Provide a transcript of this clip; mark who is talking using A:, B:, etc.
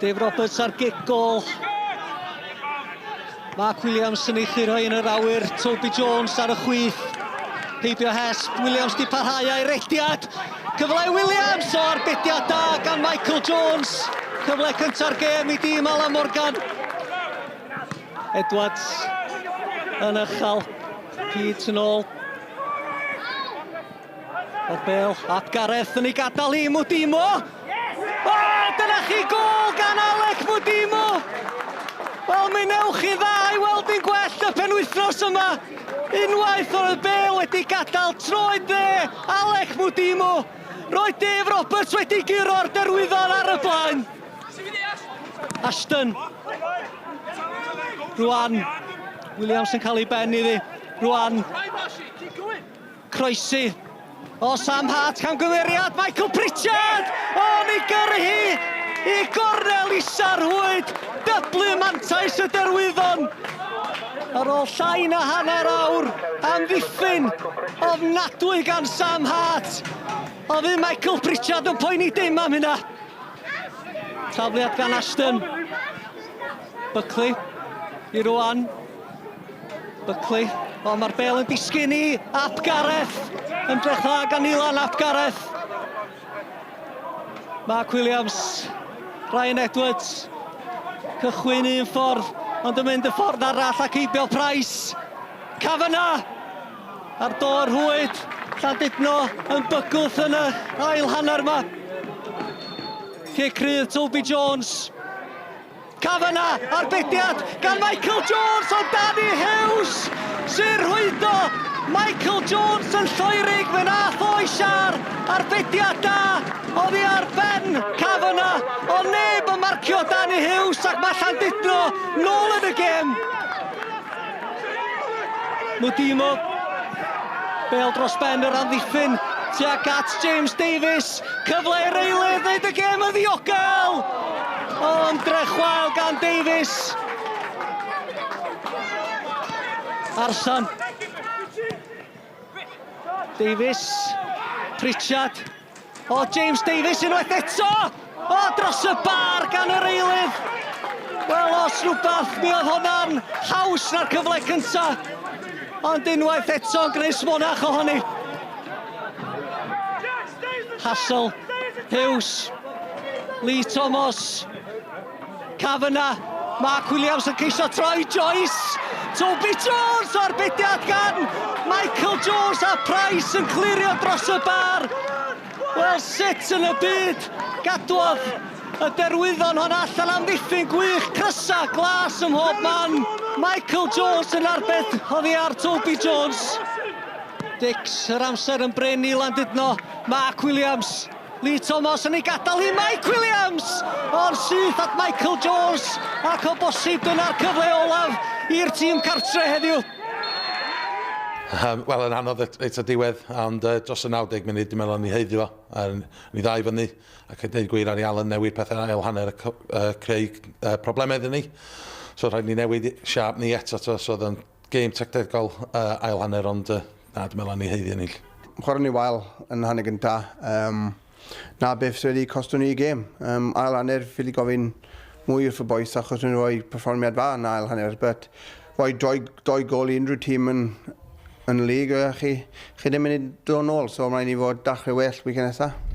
A: Dave Roberts ar gic gol. Mark Williams yn ei churo yn yr awyr. Toby Jones ar y chwith. Heibio Hesp. Williams di parhau a'i rediad. Cyfle i Williams o arbediad da gan Michael Jones. Cyfle cynta'r gêm i dîm Alan Morgan. Edwards yn ychal. Pete yn ôl. O'r bel, at Gareth yn ei gadael i Mwdimo. O, dyna chi gol gan Alec Mwdimo! Wel, mi newch chi dda i weld yn gwell y penwythnos yma. Unwaith oedd y bel wedi gadael troed dde Alec Mwdimo. Roedd Dave Roberts wedi guro'r derwyddon ar y blaen. Ashton. Rwan. Williams yn cael ei ben iddi. Rwan. Croesi. O Sam Hart, camgymeriad, Michael Pritchard! O, mi gyrru hi i gornel isa'r rhwyd! Dyblu mantais y Derwyddon! Ar ôl llai na hanner awr, amddiffyn ofnadwy gan Sam Hart. O, fydd Michael Pritchard yn poeni dim am hynna. Tafliad gan Ashton. Buckley i Rowan. Buckley. O, mae'r bel yn disgyn i Ap Gareth. Ymdrech dda gan Ilan Ap Gareth. Mark Williams. Ryan Edwards. Cychwyn un ffordd, ond yn mynd y ffordd arall ac heibio Price. Kavanagh ar do'r rhwyd. Llandudno yn bygwth yn y ail hanner yma. Cic rhydd Toby Jones. Kavanagh, arbediad gan Michael Jones ond Danny Hughes sy'n rhwydo Michael Jones yn lloerig fe nath o i siar arbediad da oddi ar ben Kavanagh ond neb yn marcio Danny Hughes ac mae Llandudno nôl yn y gêm. Mwdimo Bel dros ben yr amddiffyn tuag at James Davies. Cyfle i'r eilydd wneud y gêm yn ddiogel! O, ymdrech wael gan Davies. Arsan. Davies. Pritchard. O, James Davies unwaith eto! O, dros y bar gan yr eilydd! Wel, os rhywbeth, mi oedd hwnna'n haws na'r cyfle cynta. Ond unwaith eto yn gwneud smonach ohoni. Hassel, Hughes, Lee Thomas, Kavanagh, Mark Williams yn ceisio troi Joyce, Toby Jones o'r bediad gan Michael Jones a Price yn clirio dros y bar. Wel, sut yn y byd gadwodd y derwyddon hon allan amddiffyn gwych, crysa glas ym mhob man. Michael Jones yn arbed oddi ar Toby Jones. Dix, yr amser yn brin i Landudno. Mark Williams, Lee Thomas yn ei gadael hi, Mike Williams! O'r syth at Michael Jones, ac o bosib dyna'r cyfle olaf i'r tîm cartre heddiw.
B: Um, Wel, yn anodd reit o diwedd, ond uh, dros y 90 munud, dwi'n meddwl ni haeddu fo. A ni ddau fyny, ac yn dweud gwir ar i Alan newid pethau ail hanner a uh, creu uh, problemau iddyn ni. So rhaid ni newid siap ni eto, to, so oedd yn Gêm tactegol uh, ail hanner, ond uh, na, dwi'n meddwl ni haeddu ennill.
C: Chwarae ni wael yn hanner gynta. Um, na beth sydd wedi costio ni y gêm. Um, ail hanner, fi wedi gofyn mwy wrth y boys achos nhw'n rhoi perfformiad fa yn ail hanner, but rhoi doi, doi gol i unrhyw tîm yn, yn y lig, chi, chi ddim yn mynd i dod nôl, so mae'n i fod dechrau well weekend nesaf.